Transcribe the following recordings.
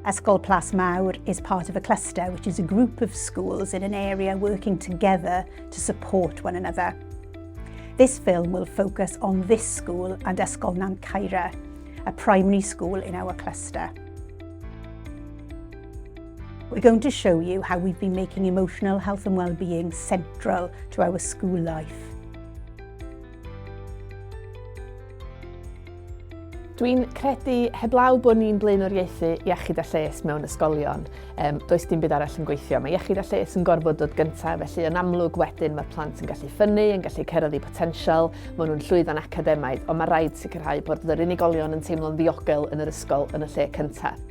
Ysgol Plasmawr is part of a cluster, which is a group of schools in an area working together to support one another. This film will focus on this school and Ysgol Nant Caerau, a primary school in our cluster. We're going to show you how we've been making emotional health and well-being central to our school life. Dwi'n credu heblaw bod ni'n blaenoriaethu iechyd a lles mewn ysgolion, um, does dim byd arall yn gweithio. Mae iechyd a lles yn gorfod dod gyntaf, felly yn amlwg wedyn mae'r plant yn gallu ffynnu, yn gallu cyrraedd eu potensial, maen nhw'n llwyddo'n academaidd, ond mae rhaid sicrhau bod yr unigolion yn teimlo'n ddiogel yn yr ysgol yn y lle cyntaf.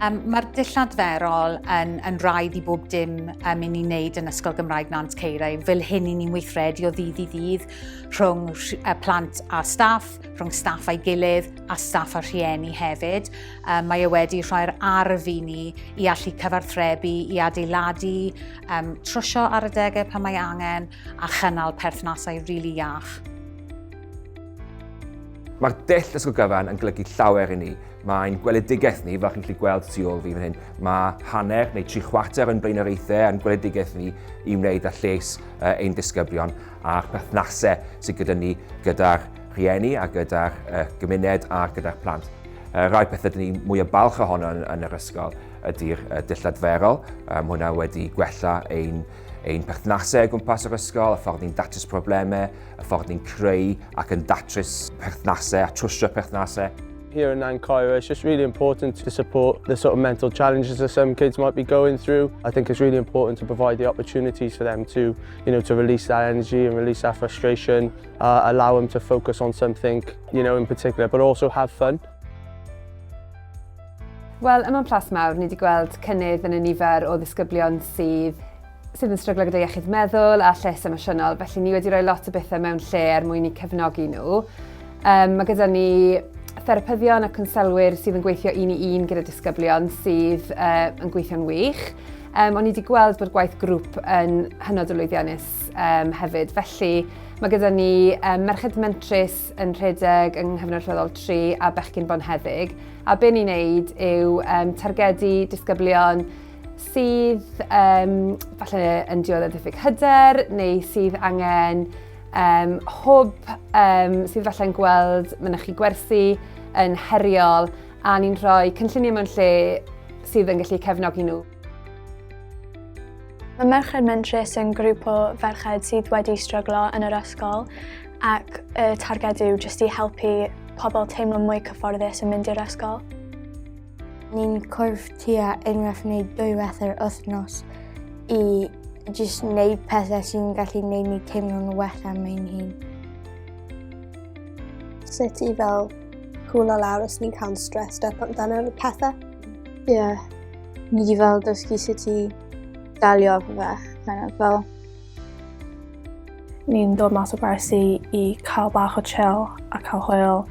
Um, Mae'r dull adferol yn, yn rhaid i bob dim um, i ni'n neud yn Ysgol Gymraeg Nant Ceirau. Fel hyn i ni'n weithredu o ddydd i ddydd rhwng plant a staff, rhwng staff a'i gilydd a staff a rhieni hefyd. Um, mae e wedi rhoi'r arf i ni i allu cyfarthrebu, i adeiladu, um, trwsio ar adegau pan mae angen a chynnal perthnasau rili really iach. Mae'r dull ysgol gyfan yn golygu llawer i ni. Mae'n gweledigaeth ni, fel chi'n gallu gweld tu ôl fi fan hyn, mae hanner neu tri chwarter yn blaenoriaethau a'n gweledigaeth ni i wneud â lles ein disgyblion a'r perthnasau sydd gyda ni gyda'r rhieni a gyda'r gymuned a gyda'r plant. Rhai pethau dyn ni mwyaf balch ohono yn, yn yr ysgol ydy'r dull adferol. Um, hwnna wedi gwella ein, ein perthnasau o gwmpas yr ysgol, y ffordd ni'n datrys problemau, y ffordd ni'n creu ac yn datrys perthnasau a trwsio perthnasau. Here in Nant Caerau, it's just really important to support the sort of mental challenges that some kids might be going through. I think it's really important to provide the opportunities for them to, you know, to release that energy and release that frustration, allow them to focus on something, you know, in particular, but also have fun. Wel, yma'n Plas Mawr, ni wedi gweld cynnydd yn y nifer o ddisgyblion sydd sydd yn stryglo gyda iechyd meddwl a lles emosiynol, felly ni wedi rhoi lot o bethau mewn lle er mwyn i cefnogi nhw. Um, mae gyda ni therapyddion a cwnselwyr sydd yn gweithio un i un gyda disgyblion sydd uh, yn gweithio'n wych. Um, ond ni wedi gweld bod gwaith grŵp yn hynod o lwyddiannus um, hefyd. Felly mae gyda ni um, Merched Mentrus yn rhedeg yng Nghyfnod Allweddol 3 a Bechgyn Bonheddig. A be ni'n neud yw um, targedu disgyblion sydd um, falle yn dioddef diffyg hyder neu sydd angen um, hwb, um, sydd falle'n gweld mynychu gwersi yn heriol a ni'n rhoi cynlluniau mewn lle sydd yn gallu cefnogi nhw. Mae Merched Mentrus yn grŵp o ferched sydd wedi stryglo yn yr ysgol ac y targed yw jyst i helpu pobl teimlo mwy cyfforddus yn mynd i'r ysgol. Ni'n cwrdd tua unwaith neu dwywaith yr wythnos i jyst wneud pethau sy'n gallu gwneud ni teimlo'n well am ein hun. Sut i fel cwlo lawr os ni'n cael stressed up amdano'r pethau. Ie, yeah. ni wedi fel dysgu sut i dalio efo fe, kind of, fel. Ni'n dod mas o gwersi i cael bach o chill a cael hwyl.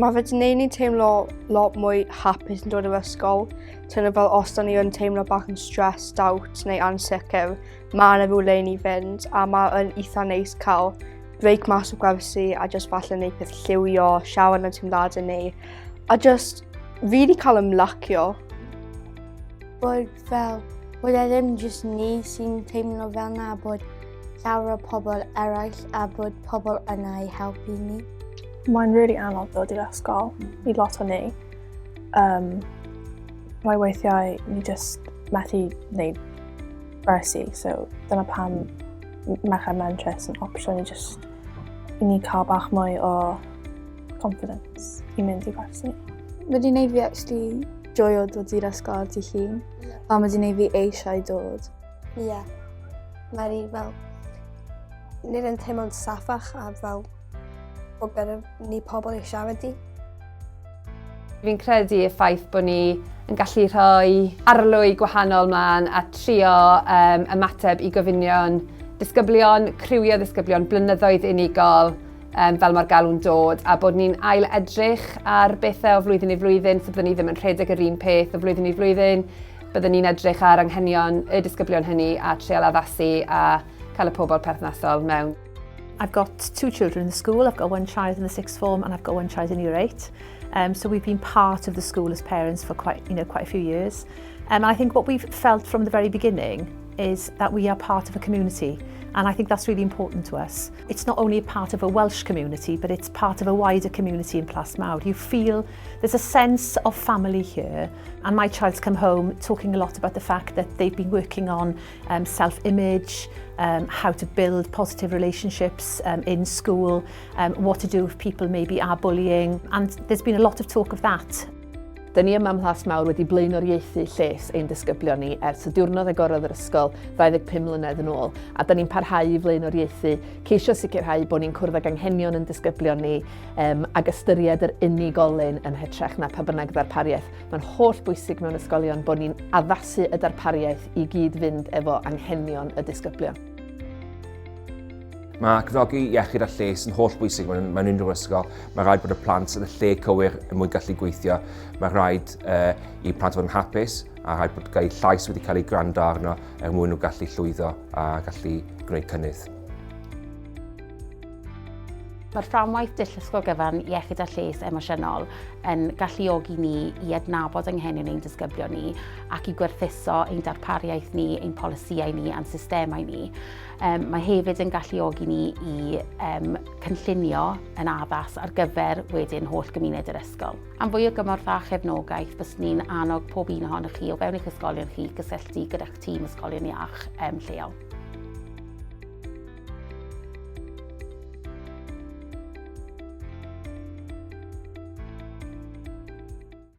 Mae fe wedi gwneud ni teimlo lot mwy hapus yn dod o'r ysgol. Teimlo fel os da ni yn teimlo bach yn stressed out neu ansicr, mae yna rhywle i ni fynd a mae yn eitha neis cael break mas o gwersi a just falle neud peth lliwio, siarad am teimladau ni a just really cael ymlacio. Bod fel, bod e ddim jyst ni sy'n teimlo fel na, bod llawer o pobl eraill a bod pobl yna i helpu ni. Mae'n really anodd dod i'r ysgol i lot o ni. Um, rhai weithiau ni just methu wneud gwersi, so dyna pam Merched Mentrus yn opsiwn i just i ni cael bach mwy o confidence i mynd i gwersi. Mae wedi gwneud fi actually joio dod i'r ysgol ar dydd Llun. Fel mae wedi gwneud fi eisiau dod. Ie. Yeah. Mae wedi fel... Nid yn teimlo'n saffach a fel bod gyda ni pobl i siarad i. Fi'n credu y ffaith bod ni yn gallu rhoi arlwy gwahanol mlaen a trio um, ymateb i gofynion disgyblion, criwio ddisgyblion, blynyddoedd unigol, um, fel mae'r galw'n dod, a bod ni'n ail edrych ar bethau o flwyddyn i flwyddyn, so byddwn ni ddim yn rhedeg yr un peth o flwyddyn i flwyddyn, byddwn ni'n edrych ar anghenion y disgyblion hynny a treial addasu a cael y pobl perthnasol mewn. I've got two children in the school. I've got one child in the sixth form and I've got one child in year eight. So we've been part of the school as parents for quite, you know, quite a few years. And I think what we've felt from the very beginning is that we are part of a community and I think that's really important to us. It's not only a part of a Welsh community, but it's part of a wider community in Plasmawr. You feel there's a sense of family here and my child's come home talking a lot about the fact that they've been working on um, self-image, um, how to build positive relationships um, in school, um, what to do if people maybe are bullying and there's been a lot of talk of that. Dyn ni yma ym Mhlas Mawr wedi blaenoriaethu lles ein disgyblion ni ers y diwrnod agorodd yr ysgol 25 mlynedd yn ôl, a dyn ni'n parhau i flaenoriaethu, ceisio sicrhau bod ni'n cwrdd ag anghenion yn disgyblion ni um, ag ystyried yr unigolyn yn hytrach na pa bynnag ddarpariaeth. Mae'n holl bwysig mewn ysgolion bod ni'n addasu y darpariaeth i gyd fynd efo anghenion y disgyblion. Mae cefnogi iechyd a lles yn holl bwysig mewn, mewn unrhyw ysgol. Mae rhaid bod y plant yn y lle cywir er mwyn gallu gweithio. Mae rhaid uh, i plant fod yn hapus a rhaid bod gael llais wedi cael ei gwrando arno er mwyn nhw gallu llwyddo a gallu gwneud cynnydd. Mae'r fframwaith dull ysgol gyfan iechyd a lles emosiynol yn galluogi ni i adnabod anghenion ein disgyblion ni ac i gwerthuso ein darpariaeth ni, ein polisïau ni a'n systemau ni. Um, mae hefyd yn galluogi ni i um, cynllunio yn addas ar gyfer wedyn holl gymuned yr ysgol. Am fwy o gymorth a chefnogaeth, byswn ni'n annog pob un ohonoch chi o fewn eich ysgolion chi gysylltu gyda'ch tîm ysgolion iach um, lleol.